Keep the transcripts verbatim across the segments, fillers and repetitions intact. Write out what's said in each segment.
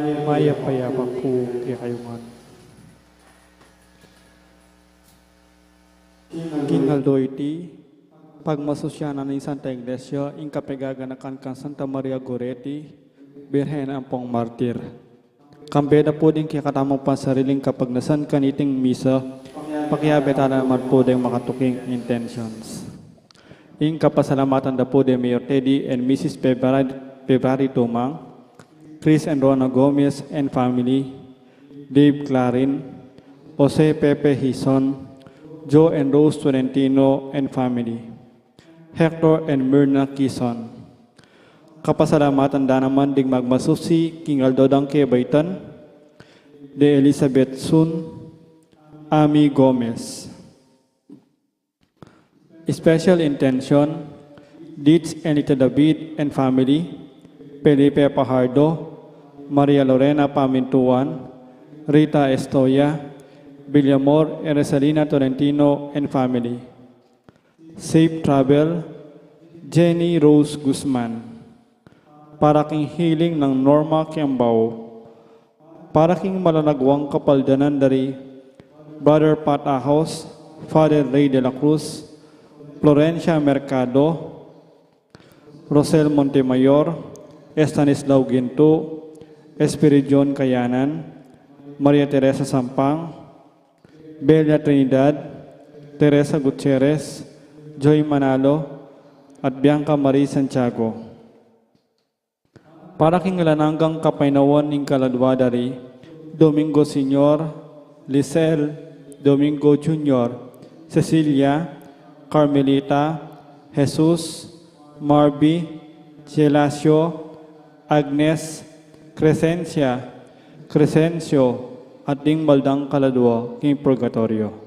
Mayap a yabak pu kekayu ngan. King aldo iti, pagmasusyan na ning Santa Iglesia ing kapaganakan kang Santa Maria Goretti, Birhen ampong Martir. Kambe da pu ding kekatamung pansariling kapagnasan kaniting misa, pakiabe tala naman pu ding makatuking intentions. Ing kapasalamatan da pu ding Mayor Teddy and Missus February, February Tumang, Chris and Rona Gomez and family, Dave Clarin, Jose Pepe Hison, Joe and Rose Tolentino and family, Hector and Myrna Kison. Kapasalamatan da naman ding magmasusi king aldo dang kebaitan, de Elizabeth Sun, Ami Gomez. Special intention, Deeds and Lita David and family, Felipe Pajardo, Maria Lorena Pamintuan, Rita Estoya, Villamor and Rosalina Tolentino and family. Safe travel, Jenny Rose Guzman. Para king healing nang Norma Kiambao. Para king malanagwang kapaldanan dari Brother Pat Ahos, Father Ray de la Cruz, Florencia Mercado, Rosel Montemayor, Estanislao Ginto, Espiridion Kayanan, Maria Teresa Sampang, Belia Trinidad, Teresa Gutierrez, Joy Manalo, at Bianca Marie Santiago. Para king alang anggang kapaynawan ning kaladua dari Domingo Senior, Lisel, Domingo Junior, Cecilia, Carmelita, Jesus, Marby, Gelasio, Agnes, Crescencia, Crescencio, at ding baldang kaladua king purgatorio.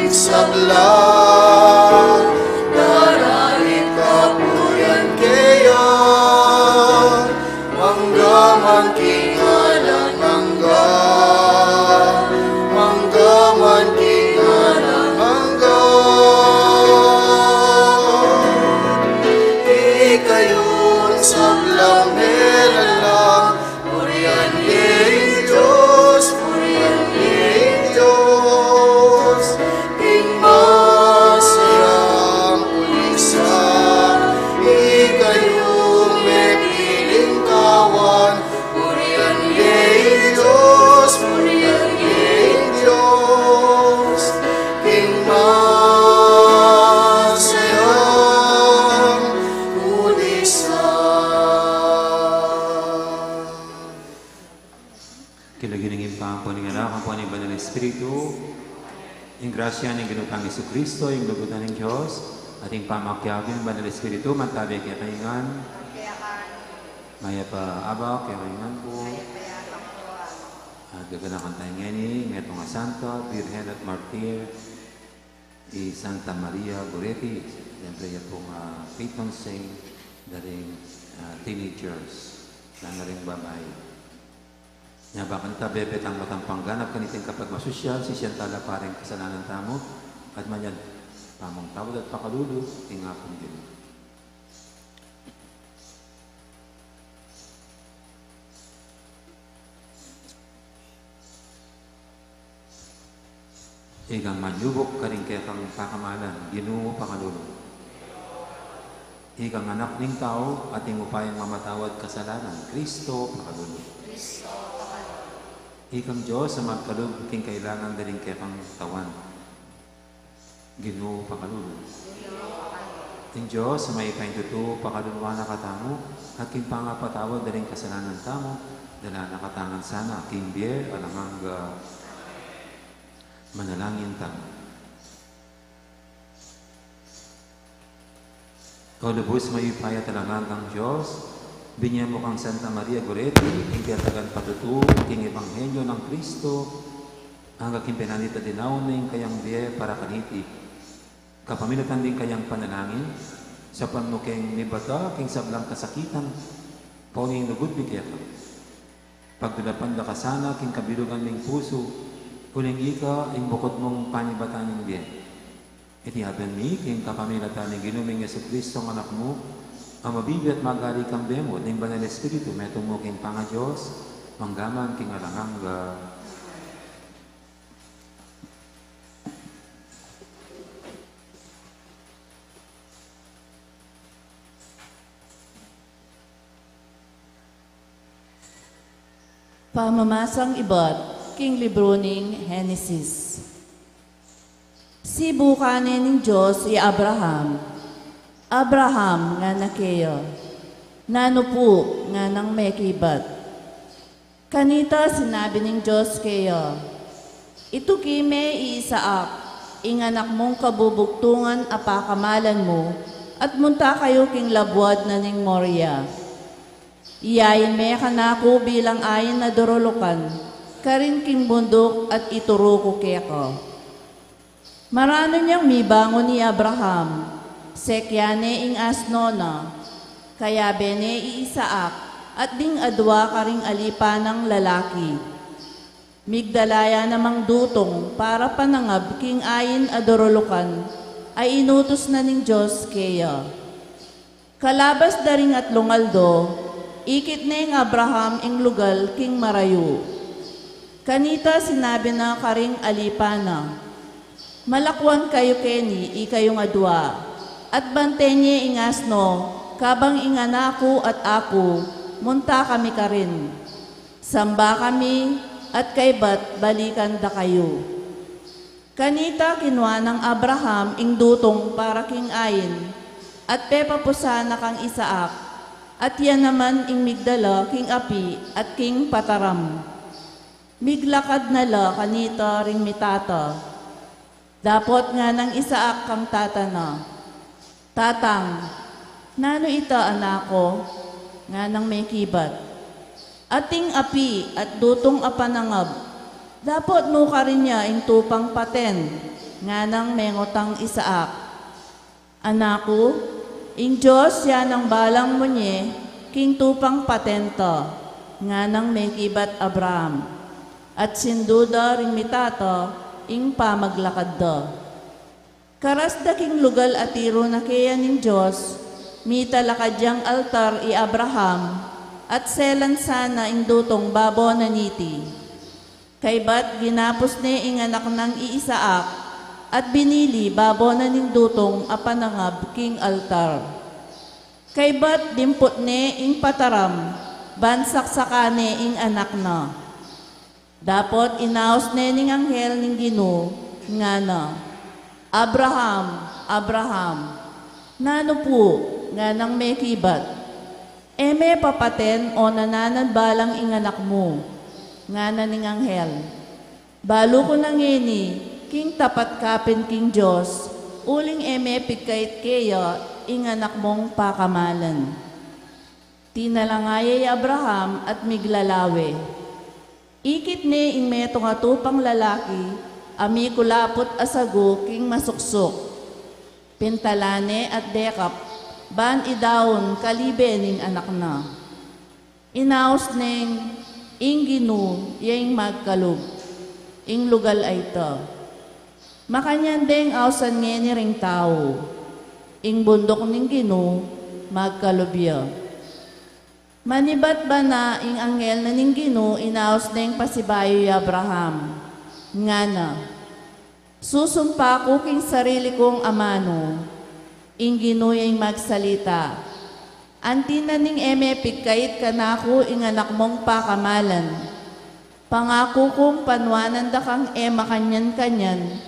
Sabla, daralit kapurian keya, mangga man king alang angga, mangga man king alang angga. Ikayung sablang melalang, purian ye ing Dios, purian ye ing Dios. King masayang pulisan, ikayung mepiling kawan, purian ye ing Dios, purian ye ing Dios. King masayang pulisan. King lagyu ning Ibpa, ampo ning Anak, ampo ning Banal Espiritu, ing grasya ning Ginu tang Jesucristo, ing lugud na ning Dios, at ing pamakiabe ning Banal Espiritu, mantabi kekayu ngan. Mayap a abak kekayu ngan pu. At gaganakan tamu ngeni ing metung a santa, birhen at martir, i Santa Maria Goretti, siyempre ya pung, ah, patron saint da ring, ah, teenagers, lalo na ring babai. Nya, bayu tamu bebetang matang pangganap kaniting kapagmasusian, sisian tala pa ring kasalanan tamu, at manyan pamung tawad at pakalulu king Apung Ginu. Ikang manyubuk karing kekang pakamalan, Ginu, pakalulu. Ikang Anak ning Tau, ating upayang mamatawad kasalanan, Kristo, pakalulu. Ikang Dios a magkalub king kailangan da ring kekang katawan, Ginu, pakalulu. Ing Dios a mayupaya king tutu, pakaluluan na katamu, at king pangapatawad da ring kasalanan tamu, dala na katamu ngan sana king bie alang angga. Manalangin tamu. O lubus mayupaya at alang anggang Dios, binie mu kang Santa Maria Goretti ing kayang patutu king ebanghelyo nang Kristo, angga king penandit a dinaun na ing kayang bie para kaniti. Kapamilatan ding kayang panalangin, saupan mu keng mibata king sablang kasakitan, pauli ning lugud mi keka. Pagdulapan da ka sana king kabilugan ning pusu, uling ika ing bukud mung panibatan ning bie. Iti aduan mi king kapamilatan ning Ginu ming Jesucristo, Anak mu, a mabibie at mag-ari kambe mu at ning Banal Espiritu, metung mu king pangaDios, mangga man king alang angga. Pamamasang ibat king libru ning Henesis. Sibukan ne ning Dios i Abraham. "Abraham," ngana keya. "Nanu pu?" nganang mekibat. Kanita sinabi ning Dios keya, "Ituki me i Isaac, ing anak mung kabubugtungan a pakamalan mu, at munta kayu king labuad na ning Moria. Iyain me kanaku bilang ain a durulukan, karin king bunduk at ituru ku keka." Maranu nyang mibangun i Abraham, sekyan ne ing asno na, kayabe ne i Isaac, at ding adua karing alipan nang lalaki. Migdala ya namang dutung para panangab king ain a durulukan a inutus na ning Dios keya. Kalabas da ring atlung aldo, ikit ne nang Abraham ing lugal king marayu. Kanita sinabi na karing alipan na, "Malakwan kayu keni ikayung adua, at banten ye ing asno, kabang ing anak ku at aku, munta kami karin. Samba kami, at kaybat balikan da kayu." Kanita kinua nang Abraham ing dutung para king ain, at pepapusan na kang Isaac, at ya naman ing migdala king api at king pataram. Miglakad na la kanita ring mitata. Dapot nganang Isaac kang tata na, "Tatang, nanu ita, anak ku?" nganang mekibat. "Ating api at dutung a panangab, dapot nukarin ya ing tupang paten." nganang mengut nang Isaac. Anak ku, ing Dios ya nang balang munye king tupang paten ta, nganang mekibat Abraham, at sinduda ring mitata ing pamaglakad da. Karas da king lugal a tiru na keya ning Dios, mitalakad yang altar i Abraham, at selan sana ing dutung babo na niti. Kaybat ginapus ne ing anak nang i Isaac, at binili babo na ning dutung a panangab king altar. Kaybat dimput ne ing pataram, ban saksakan ne ing anak na. Dapot inaus ne ning anghel ning Ginu, ngana, "Abraham, Abraham." "Nanu pu?" nganang mekibat. "E me papaten o nananan balang ing anak mu," ngana ning anghel. "Balu ku na ngeni, king tapat kapin king Dios, uling e me pigkait keya ing anak mung pakamalan." Tinalanga ya i Abraham at miglalawe. Ikit ne ing metung a tupang lalaki a mikulaput a sagu king masuksuk. Pintalan ne at dekap, ban idaun kalibe ning anak na. Inaus neng, "Ing Ginu ya ing magkalub ing lugal a ita. Makanyan deng ausan ngeni ring tau. Ing bunduk ning Ginu magkalub ya." Manibat ba na ing anghel na ning Ginu, inaus neng pasibayu i Abraham, ngana, "Susumpa ku king sarili kung amanu, ing Ginu ya ing magsalita. Anti na ning e me pigkait kanaku ing anak mung pakamalan, pangaku kung panuanan da kang e makanyan-kanyan,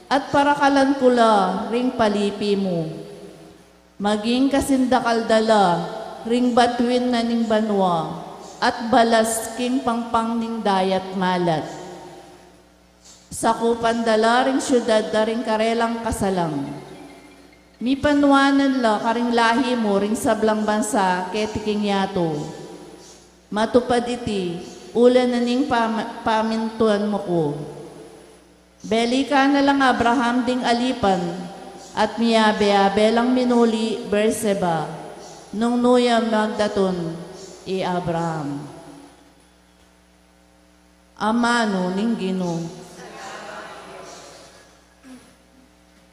at parakalan ku la ring palipi mu. Maging kasindakal da la ring batuin na ning banua, at balas king pangpang ning dayat malat. Sakupan da la ring siudad da ring karelang kasalang. Mipanuanan la karing lahi mu ring sablang bansa keti king yatu. Matupad iti, ula na ning pam-, pamintuan mu ku." Belikan na lang Abraham ding alipan, at miyabe-abe lang minuli Beerseba, nung nu ya magdatun i Abraham. Amanu ning Ginu.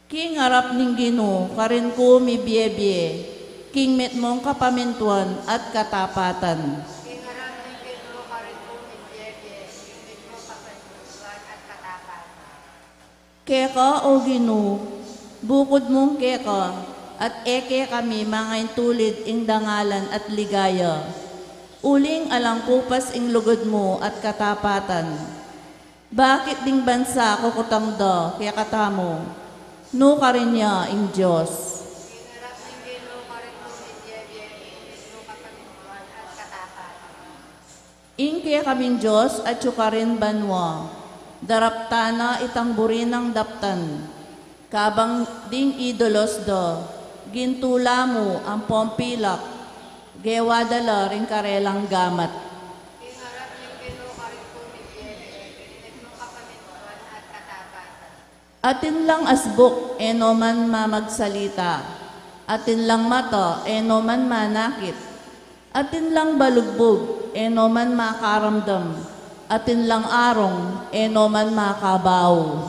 King arap ning Ginu karin ku mibie-bie, king mitmung kapamintuan at katapatan. King arap ning Ginu karin ku mibie-bie, king mitmung kapamintuan at katapatan. Keka, O Ginu, bukud mung keka, at e kekami mangaintulid ing dangalan at ligaya. Uling alang kupas ing lugud mu at katapatan. Bakit ding bansa kukutang da kekatamu? Nu karin ya ing Dios? Ing kekaming Dios atyu karin banua, daraptan na itang buri nang daptan. Kabang ding idolos da, gintula mu ampong pilak, gewa da la ring karelang gamat. Atin lang asbuk, e no man mamagsalita. Atin lang mata, e no man manakit. Atin lang balugbug, e no man makaramdam. Atin lang arung, e no man makabau.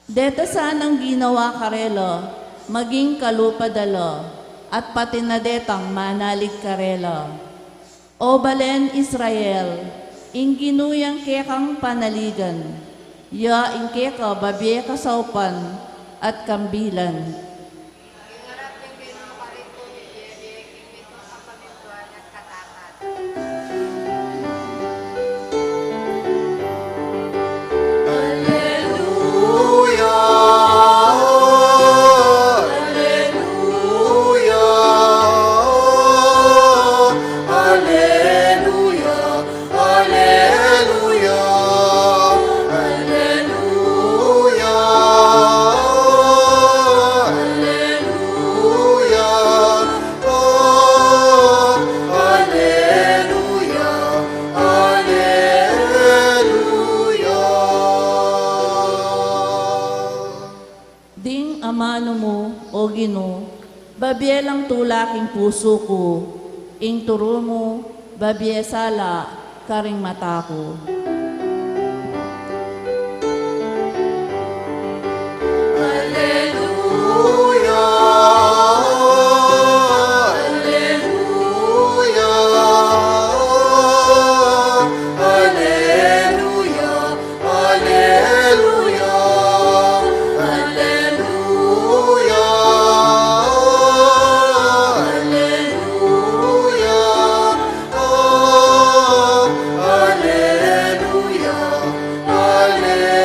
Deta sanang ginawa karela, maging kalupa da la, at pati na detang manalig karela. O balen Israel, ing Ginu yang kekang panaligan, ya ing keka babie kasaupan at kambilan. Anu mu, O Ginu, babie lang tula king pusu ku, ing turu mu, babie sala karing mata ku. Aleluya, aleluya, aleluya. Aleluya, aleluya, aleluya, aleluya.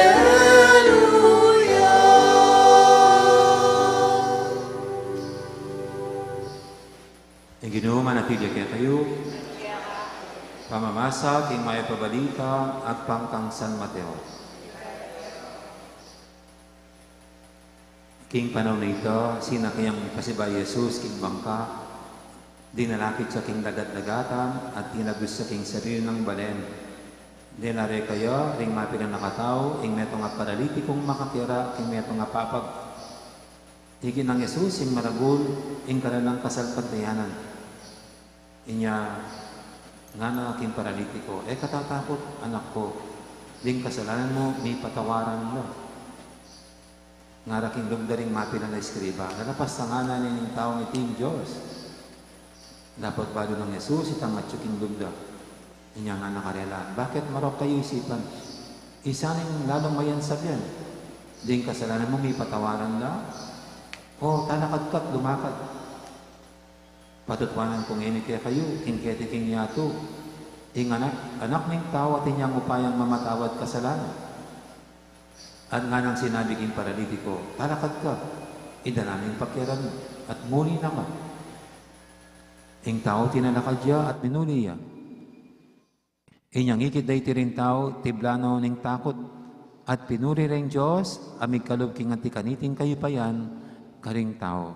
Ing Ginu manatili ya kekayu. Pamamasa king Mayap a Balita agpang kang San Mateo. King panaun a ita, sinakyan yang pasibayu i Jesus king bangka, dinalakit ya king dagat-dagatan, at tinagos ya king sarili nang balen. Dinare kaya ring mapilan a katau, ing metung a paralitikung makakira king metung a papag. Ikit nang Jesus ing maragul, ing kanalang kasalpantayanan. Inya ngana king paralitiko, "E ka tatakut, anak ku, ding kasalanan mu mipatawaran la." Ngara king lub da ring mapilan a eskriba, "Lalapas ta ngana ning taung iti ing Dios?" Dapot balu nang Jesus, itang atyu king lub da. Inya ngana karela, "Bakit marok kayu isipan? Isa ning lalung mayan sabian, 'Ding kasalanan mu mipatawaran la,' o talakad ka't lumakad? Patutuanan ku ngeni kekayu, king keti king yatu, ing Anak, Anak ning Tau atin yang upayang mamatawad kasalanan." At nganang sinabi king paralitiko, "Talakad ka, idala ne ing pakiaram mu, at muli na ka." Ing tau tinalakad ya at minuli ya. Inyang ikit da iti ring tau, tibla na ning takut, at pinuri reng Dios a migkalub king anti kaniting kayupayan karing tau.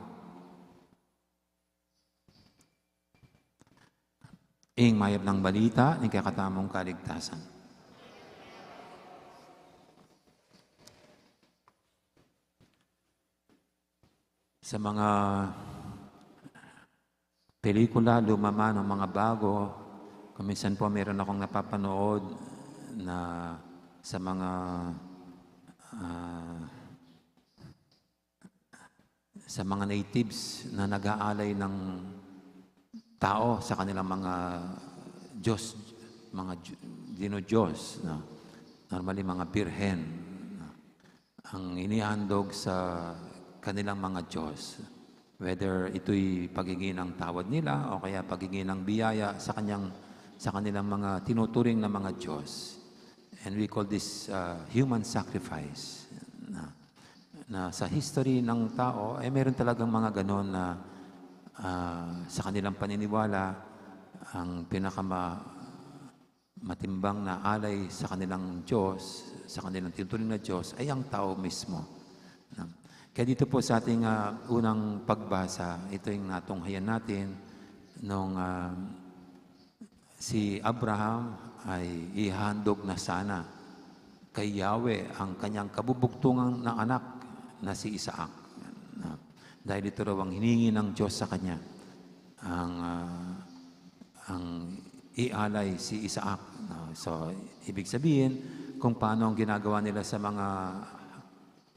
Ing mayap nang balita ning kekatamung kaligtasan. Sa mga pelikula, luma man o mga bago, kung minsan po meron akong napapanood na sa mga, ah, sa mga natives na nag-aalay ng tao sa kanilang mga diyos, mga dyu-, dinu-diyos, no? Normally, mga birhen, no? Ang inihandog sa kanilang mga diyos, whether ito'y paghingi ng tawad nila o kaya paghingi ng biyaya sa kanyang, sa kanilang mga tinuturing na mga diyos. And we call this, uh, human sacrifice. Na, na sa history ng tao, eh, meron talagang mga ganon na, ah, sa kanilang paniniwala, ang pinakama-, matimbang na alay sa kanilang Diyos, sa kanilang tinuturing na Diyos, ay ang tao mismo. Na, kaya dito po sa ating, ah, unang pagbasa, ito yung natunghayan natin nung, ah, si Abraham ay ihahandog na sana kay Yahweh ang kanyang kabubugtungan na anak na si Isaac. Na, dahil ito raw ang hiningi ng Diyos sa kanya, ang, ah, ang ialay si Isaac. No? So, ibig sabihin, kung paano ang ginagawa nila sa mga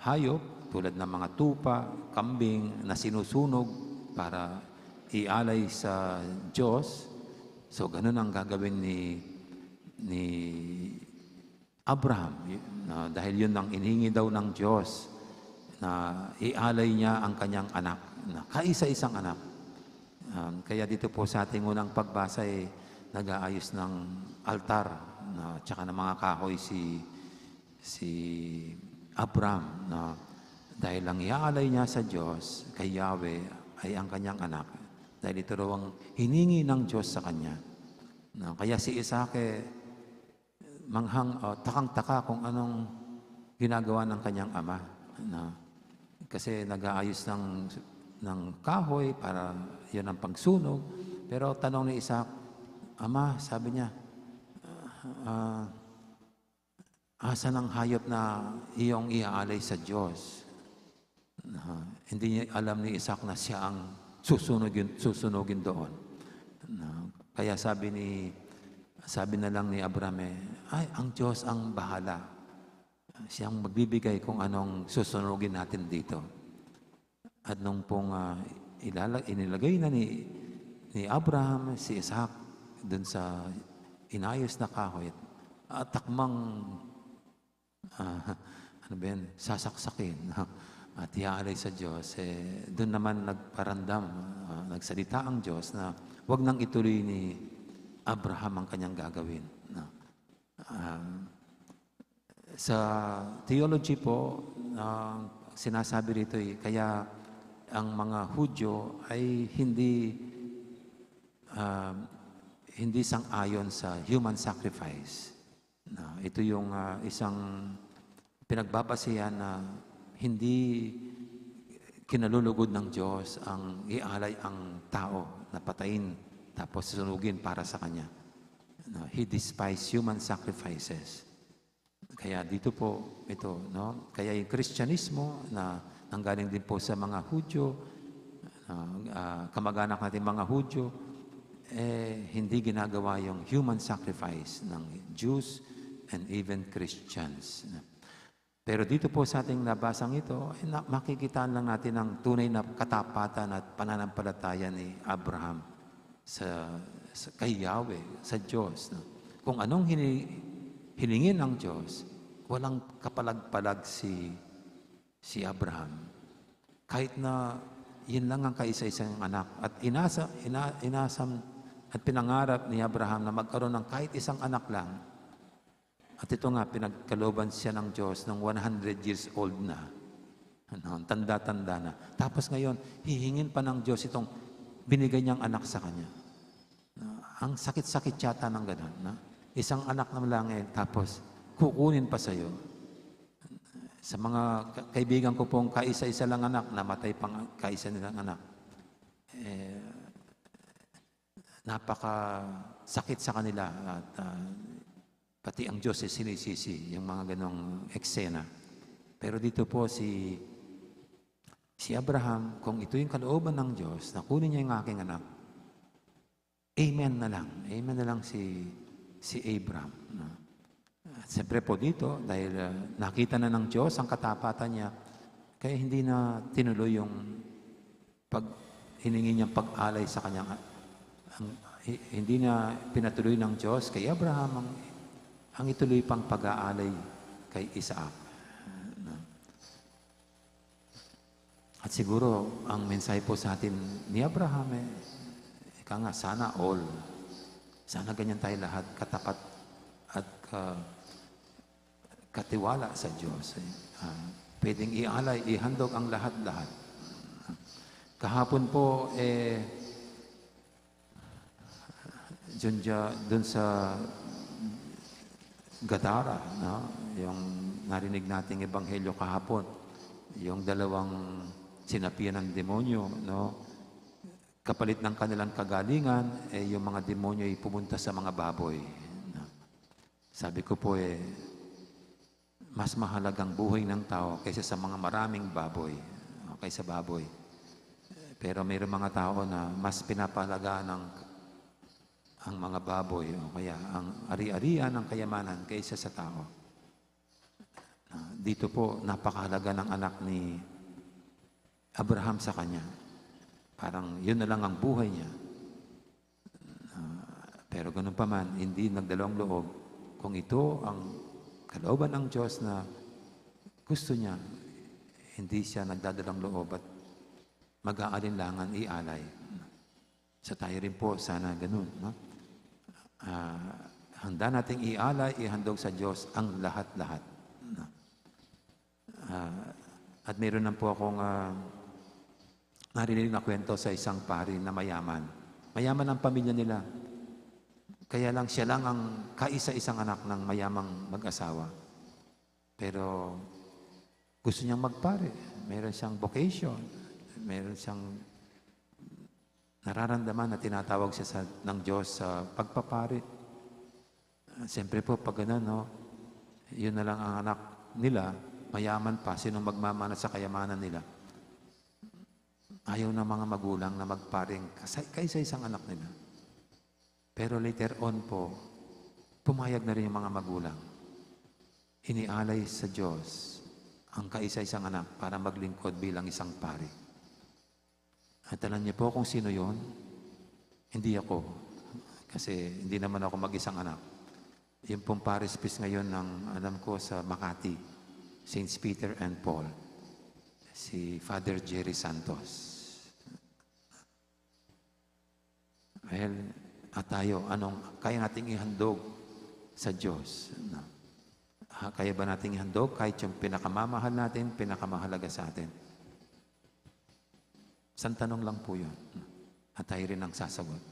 hayop, tulad ng mga tupa, kambing na sinusunog para ialay sa Diyos. So, ganun ang gagawin ni, ni Abraham, y-, na dahil yun ang inihingi daw ng Diyos, na ialay niya ang kanyang anak, na kaisa-isang anak. Um, kaya dito po sa ating unang pagbasa, eh, nag-aayos ng altar, na, tsaka ng mga kahoy si, si Abraham, na dahil ang iaalay niya sa Diyos, kay Yahweh, ay ang kanyang anak. Dahil ito raw ang hiningi ng Diyos sa kanya. Na, kaya si Isaac, eh, manghang, ah, takang-taka kung anong ginagawa ng kanyang ama, no? Kasi nag-aayos ng, ng kahoy para yun ang pagsunog. Pero tanong ni Isaac, "Ama," sabi niya, "ah, asan ang hayop na iyong iaalay sa Diyos?" Na, hindi niya alam ni Isaac na siya ang susunugin, susunugin doon. Na, kaya sabi ni, sabi na lang ni Abraham, eh, "Ay, ang Diyos ang bahala. Siyang magbibigay kung anong susunugin natin dito." At nung pong, ah, ilala-, inilagay na ni, ni Abraham si Isaac dun sa inayos na kahoy, at takmang, ah, ano ba yan, sasaksakin, no? At iaalay sa Diyos, eh, dun naman nagparamdam, ah, nagsalita ang Diyos na wag nang ituloy ni Abraham ang kanyang gagawin, no? Ah, sa theology po, ang sinasabi rito ay, kaya ang mga Hudyo ay hindi, ah, hindi sang-ayon sa human sacrifice. Na, ito yung, ah, isang pinagbabasihan na hindi kinalulugod ng Diyos ang ialay ang tao na patayin tapos sunugin para sa Kanya. Na, He despised human sacrifices. Kaya dito po ito, no? Kaya yung Kristyanismo na nanggaling din po sa mga Hudyo, ah, ah, kamag-anak natin mga Hudyo, eh, hindi ginagawa yung human sacrifice ng Jews and even Christians. Pero dito po sa ating nabasang ito, eh, na, makikita lang natin ang tunay na katapatan at pananampalataya ni Abraham sa, sa kay Yahweh, sa Diyos, no? Kung anong hini-, hiningi ng Diyos, walang kapalag-palag si, si Abraham. Kahit na yun lang ang kaisa-isang anak. At inasa, ina-, inasam at pinangarap ni Abraham na magkaroon ng kahit isang anak lang. At ito nga, pinagkalooban siya ng Diyos nung one hundred years old na. Ano, ang tanda-tanda na. Tapos ngayon, hihingin pa ng Diyos itong binigay niyang anak sa kanya. Ah, ang sakit-sakit yata ng ganun, no? Isang anak na lang eh, tapos kukunin pa sa'yo. Sa mga ka-, kaibigan ko pong kaisa-isa lang anak, namatay pang kaisa nilang anak. Eh, napakasakit sa kanila at, ah, pati ang Diyos ay sinisisi yung mga ganong eksena. Pero dito po si, si Abraham, kung ito yung kalooban ng Diyos, na kunin niya yung aking anak, amen na lang. Amen na lang si, si Abraham, no? At siyempre po dito, dahil, ah, nakita na ng Diyos ang katapatan niya, kaya hindi na tinuloy yung pag-, hiningi niyang pag-alay sa kanyang, ang, hi-, hindi na pinatuloy ng Diyos kay Abraham ang, ang ituloy pang pag-aalay kay Isaac. At siguro, ang mensahe po sa atin ni Abraham, eh, ika nga, sana all. Sana ganyan tayo lahat, katapat at ka-, katiwala sa Diyos, eh. Ah, pwedeng ialay, ihandog ang lahat-lahat. Kahapon po, eh, dun, dya-, dun sa Gadara, no? Yung narinig nating ebanghelyo kahapon, yung dalawang sinapian ng demonyo, no? Kapalit ng kanilang kagalingan, eh, yung mga demonyo ay pumunta sa mga baboy, no? Sabi ko po, eh, mas mahalagang buhay ng tao kaysa sa mga maraming baboy, o kaysa baboy. Pero mayroong mga tao na mas pinapahalagaan ng, ang mga baboy o kaya ang ari-arian, ang kayamanan kaysa sa tao. Ah, dito po, napakahalaga ng anak ni Abraham sa kanya. Parang yun na lang ang buhay niya. Ah, pero ganun pa man, hindi nagdalawang loob. Kung ito ang kalooban ng Diyos na gusto niya, hindi siya nagdadalawang loob at mag-aalinlangan ialay. Sa tayo rin po, sana ganun, no? Ah, handa nating ialay, ihandog sa Diyos ang lahat-lahat, no? Ah, at meron lang po akong, ah, narinig na kwento sa isang pari na mayaman. Mayaman ang pamilya nila. Kaya lang siya lang ang kaisa-isang anak ng mayamang mag-asawa. Pero gusto niyang magpari. Meron siyang vocation. Meron siyang nararamdaman na tinatawag siya sa, ng Diyos sa pagpapari. Ah, siyempre po, pag ganun, no, yun na lang ang anak nila, mayaman pa, sinong magmamana sa kayamanan nila? Ayaw ng mga magulang na magparing kasay-, kaisa-isang anak nila. Pero later on po, pumayag na rin yung mga magulang. Inialay sa Diyos ang kaisa-isang anak para maglingkod bilang isang pari. At alam niyo po kung sino yon? Hindi ako. Kasi hindi naman ako mag-isang anak. Yung pong parish priest ngayon ng, alam ko, sa Makati, Saints Peter and Paul, si Father Jerry Santos. Well, at tayo, anong kaya nating ihandog sa Diyos? Na, ha, kaya ba nating ihandog kahit yung pinakamamahal natin, pinakamahalaga sa atin? Isang tanong lang po yun. At tayo rin ang sasagot.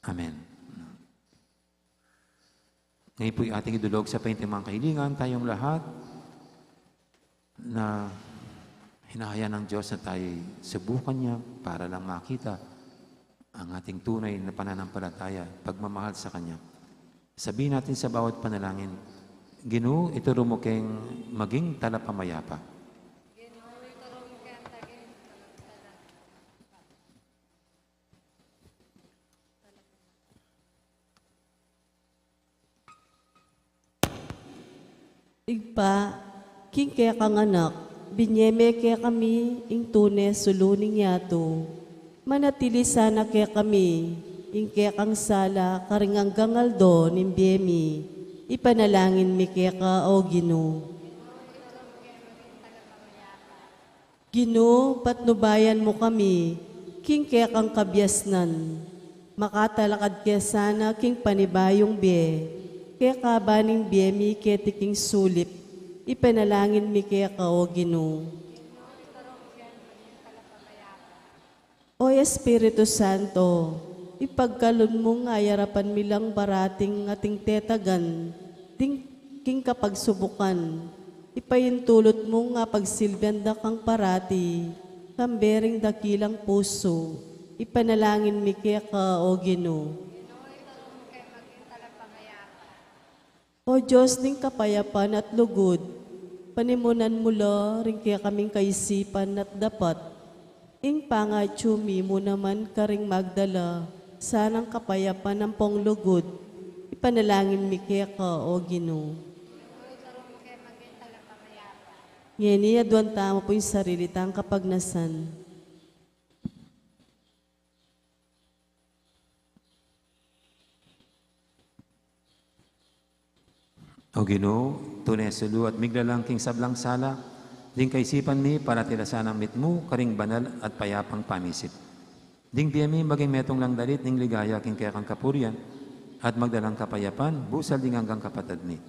Amen. Ngayon po'y ating idulog sa paintimang kahilingan, tayong lahat na hinahayaan ng Diyos na tayo'y subukan niya para lang makita ang ating tunay na pananampalataya, pagmamahal sa Kanya. Sabihin natin sa bawat panalangin, "Ginu, ituro mo keng maging talapamayapa." Ibpa, king kekang Anak, binie me kekami ing tune sulu ning yatu. Manatili sana kekami ing kekang sala karing anggang aldo ning bie mi. Ipanalangin mi keka, O Ginu. Ginu, patnubayan mu kami king kekang kabiasnan. Makatalakad ke sana king panibayung bie, kekaba ning bie mi keti king sulip. Ipanalangin mi keka, O Ginu. O Espiritu Santo, ipagkalub mu ngan ayarapan mi lang barating ating tetagan, ding king kapagsubukan. Ipaintulut mu ngan pagsilbian da kang parati, kambe ring dakilang pusu. Ipanalangin mi keka, O Ginu. O Dios ning kapayapan at lugud, panimunan mu la ring kekaming kaisipan at dapat, ing pangatyu mi mu naman karing magdala sanang kapayapan ampong lugud. Ipanalangin mi keka, O Ginu. Ngeni, aduan tamu pu ing sarili tang kapagnasan. O Ginu, tune sulu at miglalang king sablang sala, ding kaisipan mi parati la sanang mitmu karing banal at payapang pamisip. Ding bie mi maging metung lang dalit ning ligaya king kekang kapurian at magdalang kapayapan busal ding anggang kapatad mi.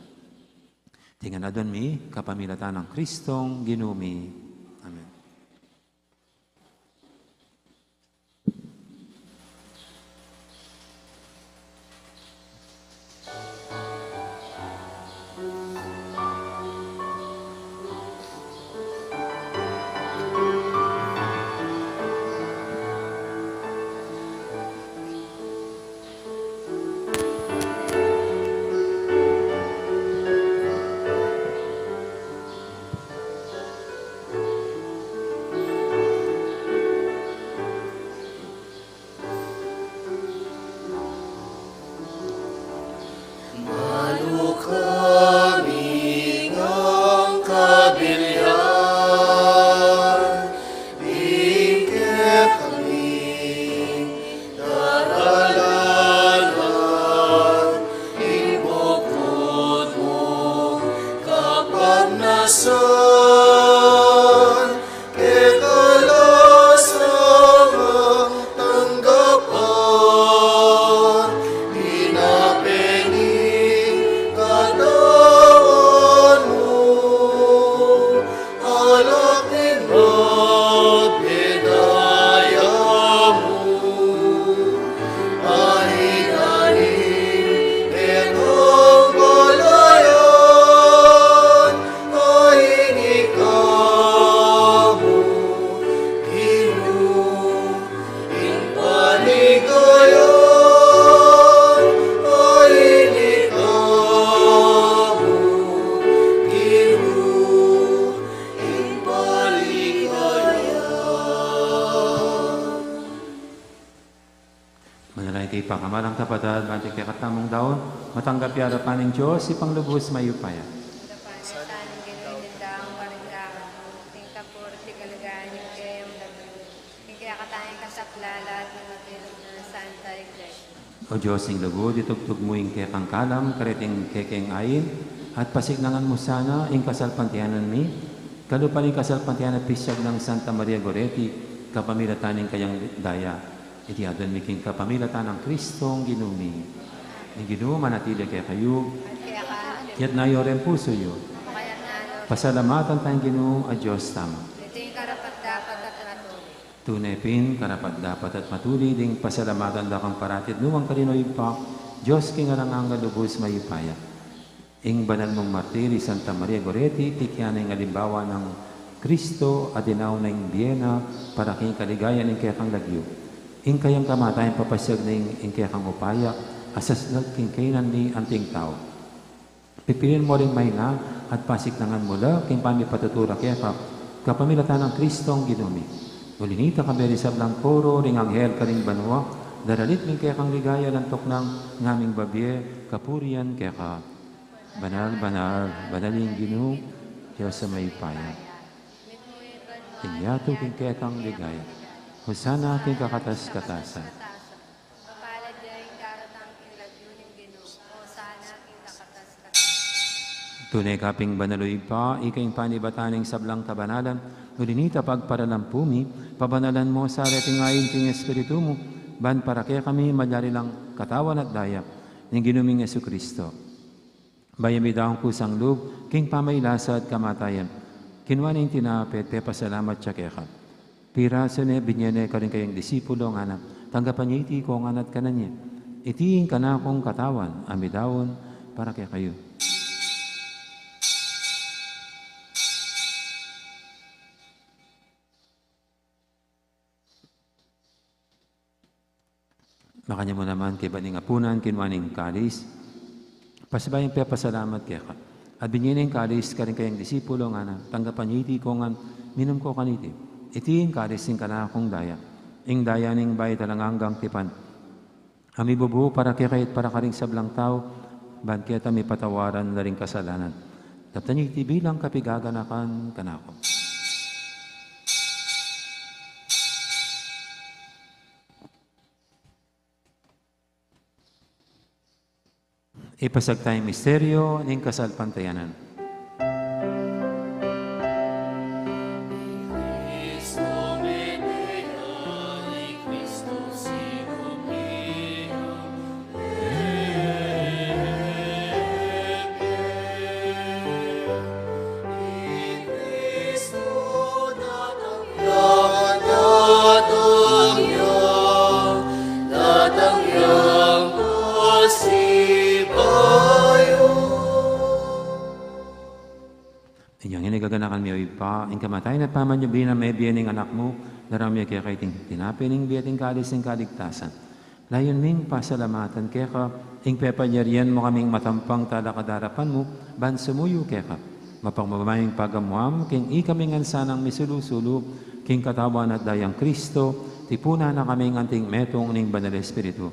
Iti ngan aduan mi kapamilatan nang Kristong Ginu mi. Amen. Ipakamalan, kapatad, ban ing kekatamung daun matanggap ya arapan ning Dios, Ibpang lubus mayupaya. Tanggap na ning Ginu ing daun para king gamat mu, king kapurian at kaligayan ning kayang lagyu, king kekatamung kasaplalan at ning mabilug nang Santa Iglesia. O Dios ning lugud, itubud mu ing kekang kalam kareting kekeng ain, at pasiknangan mu sana ing kasalpantayanan mi, kalupa ning kasalpantayanan at pisiag nang Santa Maria Goretti, kapamilatan ning kayang daya. Iti aduan mi king kapamilatan nang Kristong Ginu mi. Ing Ginu manatili kekayu. Itas yu ring pusu yu. Pasalamatan taya ing Ginu a Dios tamu. Iti ing karapat-dapat at matulid. Tune pin karapat-dapat at matulid ing pasalamatan da kang parati at nukarin man, O Ibpa, Dios king alang angga, lubus mayupaya. Ing banal mung martir i Santa Maria Goretti, pikian na ing alimbawa nang Kristo a dinaun na ing bie na para king kaligayan ning kekang lagyu. Ing kayang kamatayan papasiag na ing kekang upaya a saslagan king kainan mi anting tau. Pipilian mu ring maina at pasiknangan mu la king pamipatuturi keka kapamilatan nang Kristong Ginu mi. Uli na nita, kayabe ring sablang koro ring anghel karing banua, daralit mi ing kekang ligaya, lantuk nang ngaming babie kapurian keka. Banal, banal, banal ing Ginu, Dios a mayupaya. Ing yatu king kekang ligaya. Hosana king kakatas-katasan. Mapalad ya ing daratang king lagyu ning Ginu. Hosana king kakatas-katasan. Tune ka pin banal, O Ibpa, ika ing panibatan ning sablang kabanalan, uli na nita pagparalampu mi, pabanalan mu sa reting ain king Espiritu mu, ban para kekami malyari lang katawan at daya ning Ginu ming Jesucristo. Bayu mi daun kusang lub king pamagkasakit at kamatayan, kinua ne ing tinape at pepasalamat ya keka. Pirasu ne, binie ne karing kayang disipulo, ngana, tanggapan ye iti kongan at kanan ye. Iti ing kanakung katawan a midaun para kekayu. Makanyan mu naman kaybat ning apunan, kinua ne ing kalis, pasibayu yang pepasalamat keka. At binie ne ing kalis karing kayang disipulo, ngana, tanggapan ye iti kongan, minum ko kaniti. Iti ing kalis ning kanakung daya, ing daya ning bayu at alang anggang tipan, a mibubu para kekayu at para karing sablang tau, ban keta mipatawaran la ring kasalanan. Daptan ye iti bilang kapaganakan kanaku. Ipasiag taya ing misteryu ning kasalpantayanan. Inyang ini gaganakan mi, O Ibpa, ing kamatayan at pamanyubli nang mebie ning Anak mu, daraun mi keka iting tinape ning bie at ing kalis ning kaligtasan. Layun ming pasalamatan keka ing pepalyarian mu kaming matampang talakad king arapan mu, ban sumuyu keka. Mapagmabayung pagamuan mu king ikami ngan sanang misulu-sulu king katawan at dayang Kristo, tipunan na kaming anting metung ning Banal Espiritu.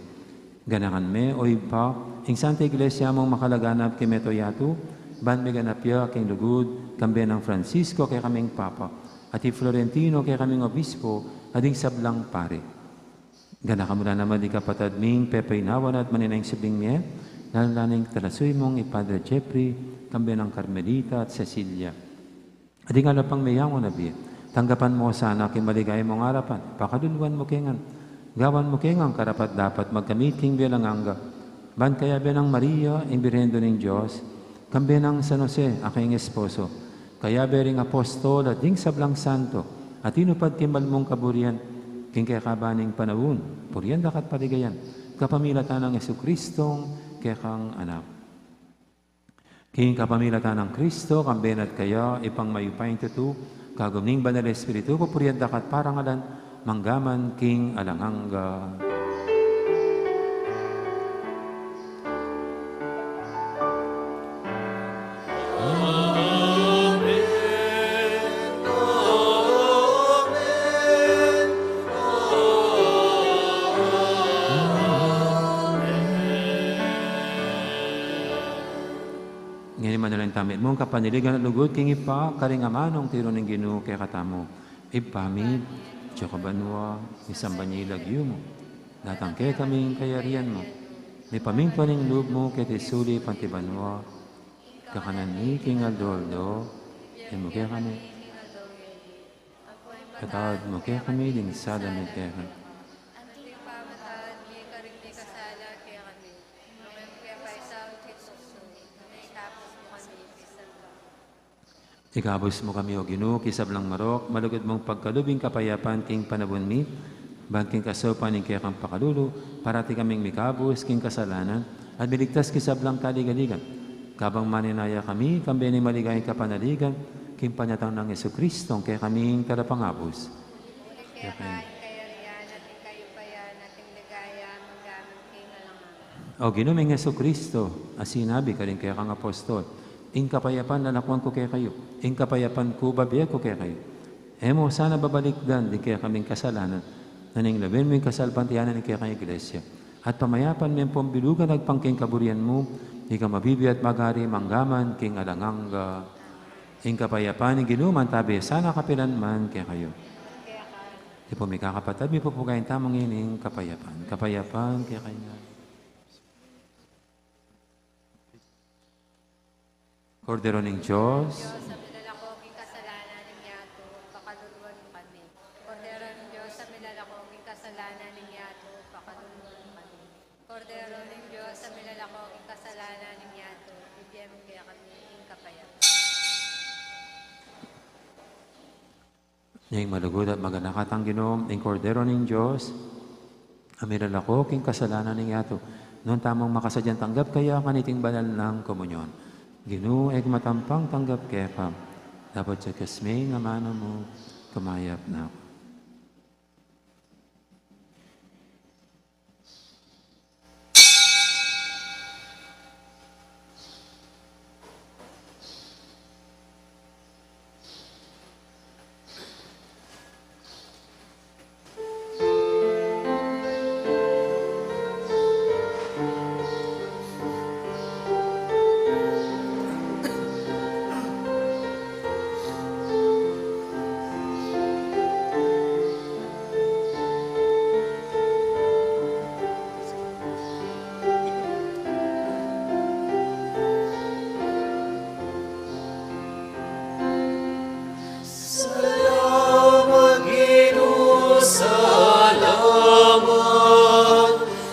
Ganakan me, O Ibpa, ing Santa Iglesia mung makalaganap king mabilug a yatu, ban miganap ya king lugud, kambe nang Francisco kekaming Papa, at i Florentino kekaming Obispo, at ding sablang pari. Ganakan mu la naman ding kapatad ming pepaynawan at manenaya king subling mie, lalu na ning talasuy mung i Padre Jeffrey, kambe nang Carmelita at Cecilia. At ding ala pang meyangu na bie, tanggapan mu sana king maligaya mung arapan, pakaluluan mu ke ngan, gawan mu ke ngan karapat-dapat magkamit king bie alang angga, ban kayabe nang Maria, ing Birhen Indu ning Dios, kambe nang San Jose a kayang esposo, kayabe ring apostol at ding sablang santo a tinupad king mal mung kaburian, king kekaban ning panaun, purian da ka at paligayan, kapamilatan nang Jesucristong kekang Anak. King kapamilatan nang Kristo, kambe na at kaya, Ibpang mayupayang tutu, kagum ning Banal Espiritu, pupurian da ka at parangalan, mangga man king alang angga. Gamit mung kapanaligan at lugud king Ibpa, karing amanung tiru ning Ginu kekatamu. Ibpa mi, atsu ka banua, misamban ya ing lagyu mu. Datang kekami ing kayarian mu. Mipamintuan ing lub mu keti sulip anti banua. Kakanan mi king aldo-aldo, ibie mu kekami. Patawad mu kekami ding sala mi keka. Anti pamatawad mi karing mikasala kekami. Nune mu ke paisaul king tuksu, nune ikabus mu kami king sablang. Ikabus mu kami, O Ginu, king sablang marok, malugud mung pagkalub ing kapayapan king panabun mi, ban king kasaupan ning kekang pakalulu, parati kaming mikabus king kasalanan, at miligtas king sablang kaligaligan. Kabang maninaya kami, kambe ning maligayang kapanaligan, king panyatang nang Jesucristo, ing kekaming Talapangabus. Keka ing kayarian, at ing kayupayan, at ing ligaya, mangga man king alang angga. O Ginu ming Jesucristo, a sinabi karing kekang apostol, ing kapayapan lalakwan ku kekayu, ing kapayapan ku bibie ku kekayu. E mu sana babalikdan ding kekaming kasalanan, nune lawen mu ing kasalpantayanan ning kekang Iglesia. At pamayapan me ampong bilugan agpang king kaburian mu, ika a mabibie at magari mangga man king alang angga. Ing kapayapan ning Ginu mantabi sana kapilan man kekayu. Iti pu, mikakapatad, mipupugay tamu ing kapayapan. Kapayapan kekayu. Kordero ning Dios. Dios, a milalako king kasalanan ning yatu, pakaluluan mu kami. Kordero ning Dios, a milalako king kasalanan ning yatu, pakaluluan mu kami. Kordero ning Dios, a milalako king kasalanan ning yatu, ibie mu kekami ing kapayapan. Ning malugud at maganaka tang Ginu, ing Kordero ning Dios, a milalako king kasalanan ning yatu. Nuan tamung makasadyang tanggap kaya kaniting banal nang komunyon. Ginu, e ku matampang tanggap keka, dapot ya kasmi ing amanu mu, kumayap na ku. Salamat, Ginu, salamat.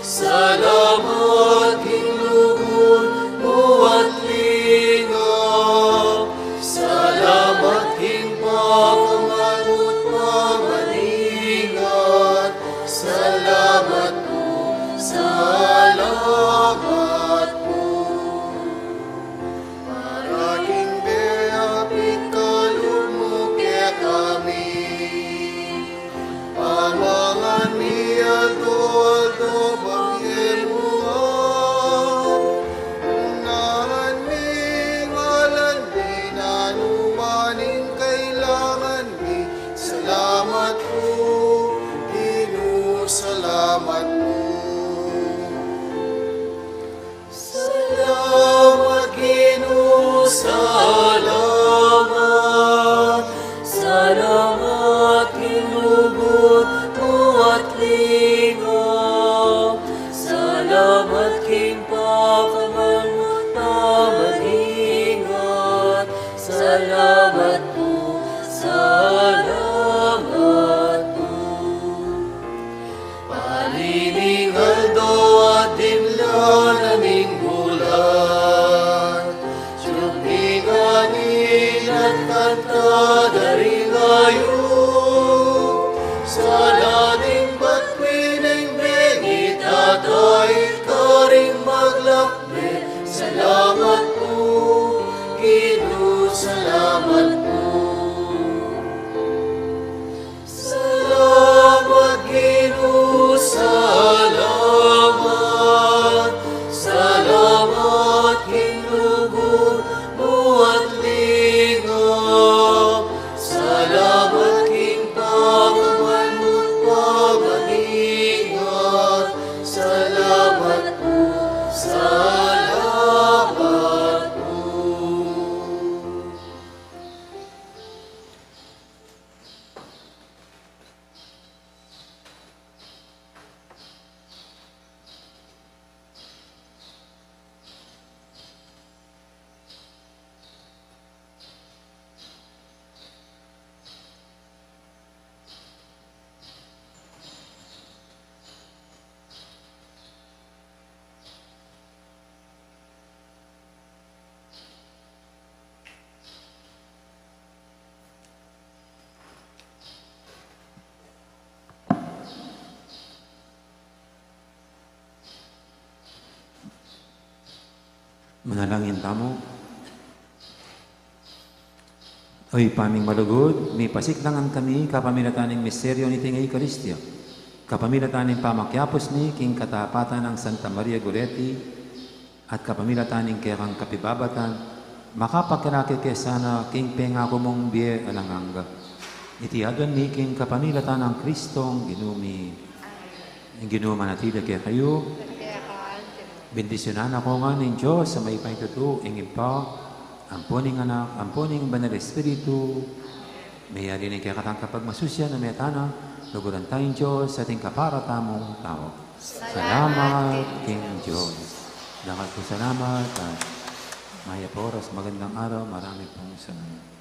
Salamat king lugud mu at lingap. Salamat king pakamanut pamaningat. Salamat pu, salamat pu. Para king bie a pikalub mu kekami. Pamangan mi aldo-aldo, bibie mu ngan. Unahan mi ngan ing nanu man ing kailangan mi. Salamat pu, Ginu, salamat pu. Salamat, Ginu, salamat. Salamat king lugud mu at lingap. Salamat king pakamanut pamaningat. Salamat pu, salamat pu. Pali ning aldo at dimla na ning bulan, sumingani at kanta da ring ayu. Manalangin tamu. O Ibpa ming malugud, mipasiklangan kami kapamilatan ning misteryo niting Eukaristia, kapamilatan ning pamakiapus mi king katapatan nang Santa Maria Goretti, at kapamilatan ning kekang kapibabatan, makapakilala ke sana king pengaku mung bie alang angga. Iti aduan mi king kapamilatan nang Kristong Ginu mi. Ing Ginu manatili kekayu. Bendisyunan na kayu ngan ning Dios a mayupaya king tutu, ing Ibpa, ampo ning Anak, ampo ning Banal Espiritu. Meyari ne ing kekatang kapagmasusian a meta na, luguran taya ing Dios at ing kapara tamung tau. Salamat king Dios. Dakal pung salamat at mayap a oras, magandang araw, marami pong salamat.